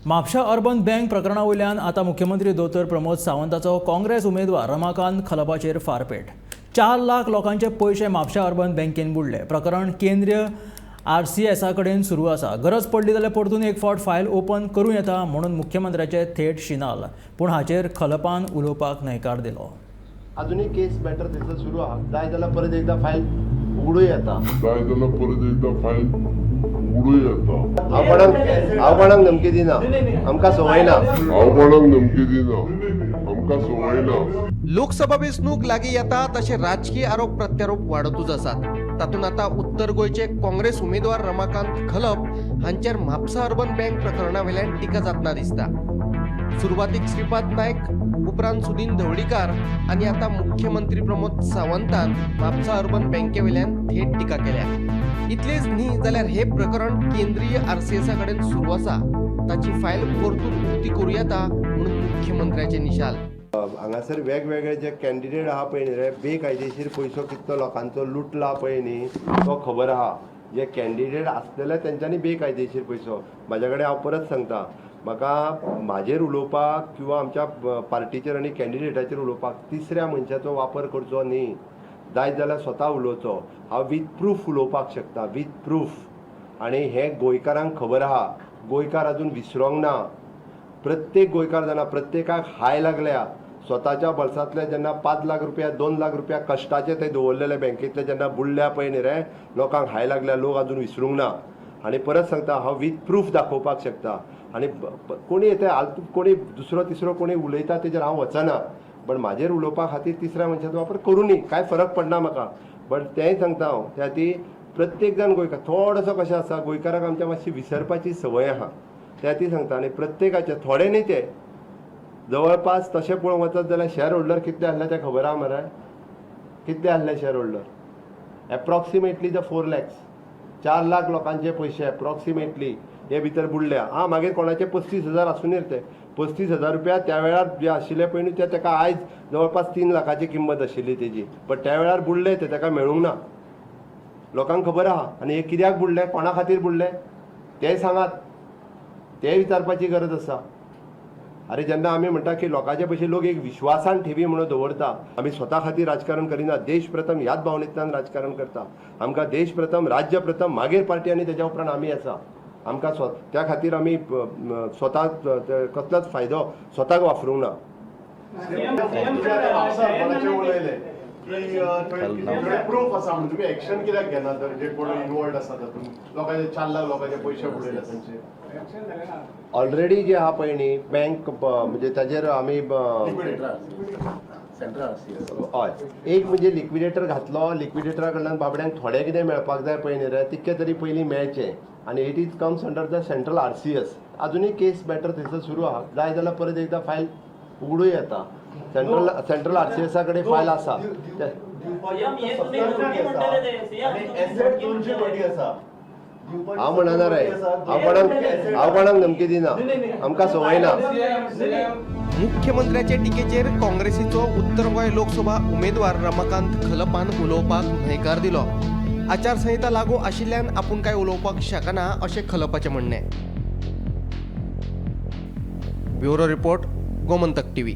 म्हापशा urban bank प्रकरणा वयल्यान आतां मुख्यमंत्री दोतोर प्रमोद सावंताचो काँग्रेस उमेदवार रमाकांत खलपाचेर फारपेट. 4 लाख लोकांचे पयशे म्हापशा अर्बन बँकेन बुडले. प्रकरण केंद्रीय आरसीएसा कडेन सुरू आसा. गरज पडली जाल्यार परतून एक फावट फायल ओपन करूं येता म्हणून मुख्यमंत्र्याचे थेट शिनाल. पूण हाचेर खलपान उलोवपाक न्हयकार दिलो. अजूनही केस मॅटर थंयसर सुरू आहा. जाय जाल्यार परत एकदां फायल उगडूं येता. जाय जाल्यार परत एकदां फायल उगडूं येता. हांव कोणाक, हांव कोणाक धमकी दिना. आमकां संवय ना. हांव कोणाक धमकी दिना. आमकां संवय ना. लोकसभा वेंचणूक लागीं येता तशे राजकीय आरोप प्रत्यारोप वाडतूच आसात. तातूंत आतां उत्तर गोंयचे काँग्रेस उमेदवार रमाकांत खलप हांचेर म्हापसा अर्बन बँक प्रकरणा वयल्यान टिका जातना दिसता. सुरवातीक श्रीपाद नायक, उपरांत सुदीन ढवळीकार आनी आतां मुख्यमंत्री प्रमोद सावंतान म्हापसा अर्बन बँके वयल्यान थेट टिका केल्या. इतलेंच न्ही, जाल्यार हे प्रकरण केंद्रीय आरसीएसा कडेन सुरू आसा, ताची फायल परतून उक्ती करूं येता म्हणून मुख्यमंत्र्याचे निशाल. हांगासर वेगवेगळे जे कॅन्डिडेट आहा पळय न्ही रे, बेकायदेशीर पयसो कितलो लोकांचो लुटला पळय न्ही, तो खबर आहा. जे कॅन्डिडेट आसलेले तेंच्यांनी बेकायदेशीर पयसो. म्हाज्या कडेन, हांव परत सांगता, म्हाका म्हाजेर उलोवपाक किंवा आमच्या पार्टीचेर आनी कॅन्डिडेटाचेर उलोवपाक तिसऱ्या मनशाचो वापर करचो न्ही. जायत जाल्यार स्वता उलोवचो. हांव वीथ प्रूफ उलोवपाक शकता, वीथ प्रूफ. आनी हें गोंयकारांक खबर आहा. गोंयकार अजून विसरोंक ना. प्रत्येक गोंयकार जाणा, प्रत्येकाक हाय लागल्या. स्वताच्या बल्सांतले जेन्ना 5 लाख रुपया, 2 लाख रुपया कश्टाचे ते दवरलेले बँकेंतले जेन्ना बुडल्या पळय न्ही रे, लोकांक हाय लागल्या. लोक अजून विसरूंक ना. आनी परत सांगता, हांव वीथ प्रूफ दाखोवपाक शकता. आनी कोणी येता, कोणी दुसरो तिसरो कोणी उलयता तेजेर हांव वचना, बट म्हाजेर उलोवपा खातीर तिसऱ्या मनशाचो वापर करूं न्ही, कांय फरक पडना म्हाका. बट तेंय सांगता हांव, त्या खातीर प्रत्येक जाण गोंयकार थोडोसो कशें आसा, गोंयकाराक आमच्या मातशी विसरपाची संवय आहा. त्या खातीर सांगता. आनी प्रत्येकाचे थोडे न्ही ते, जवळपास तशें पळोवंक वचत जाल्यार शेअर होल्डर कितले आसले ते खबर आहा मरे? कितले आसले share holder? Approximately the 4 lakhs. 4 lakh लोकांचे पयशे एप्रॉक्सिमेटली हे भितर बुडल्या. आं, मागीर कोणाचे 35,000 आसूं ते, 35,000 रुपया त्या वेळार जे आशिल्ले पळय न्ही ते, ताका आयज जवळपास 3 लाखाची किंमत आशिल्ली तेजी. बट त्या वेळार बुडले ते, ताका मेळूंक ना. लोकांक खबर आहा. आनी हे कित्याक बुडले, कोणा खातीर बुडले तें सांगात. तें विचारपाची गरज आसा. अरे, जेन्ना आमी म्हणटा की लोकांचे पयशे लोक एक विश्वासान ठेवी म्हणून दवरता. आमी स्वता खातीर राजकारण करिना. देश प्रथम ह्याच भावनेंतल्यान राजकारण करता. आमकां देश प्रथम, राज्य प्रथम, मागीर पार्टी आनी तेज्या उपरांत आमी आसा. आमकां त्या खातीर आमी स्वता कसलोच फायदो स्वताक वापरूंक ना. म्हापसा अर्बनाचेर उलयले की थंय प्रूफ आसा म्हणून तुमी एक्शन कित्याक घेना तर, जे कोण इन्वॉल्ड आसा तातूंत, लोकांचे, 4 लाख लोकांचे पयशे बुडयले तांचे? ऑलरेडी जे आहा पळय न्ही बँक, म्हणजे ताजेर आमी हय, एक म्हणजे लिक्विडेटर घातलो. लिक्विडेटरा कडल्यान बाबड्यांक थोडें कितें मेळपाक जाय पळय न्ही रे, तितकें तरी पयलीं मेळचें. आनी it is comes under the central RCS. अजुनूय case matter थंयसर सुरू आहा. जाय जाल्यार परत एकदां फायल उगडूं येता. सेंट्रल आरसीएसा कडेन फायल आसा. एसेट 200 कोटी आसा. हांव म्हणना रे, हांव कोणाक, हांव कोणाक धमकी दिना. आमकां संवय ना. मुख्यमंत्र्याचे टिकेचेर काँग्रेसीचो उत्तर गोंय लोकसभा उमेदवार रमाकांत खलपान उलोवपाक न्हयकार दिलो. आचारसंहिता लागू आशिल्ल्यान आपूण काय उलोवपाक शकना अशें खलपाचें म्हणणें. Bureau report, Gomantak TV.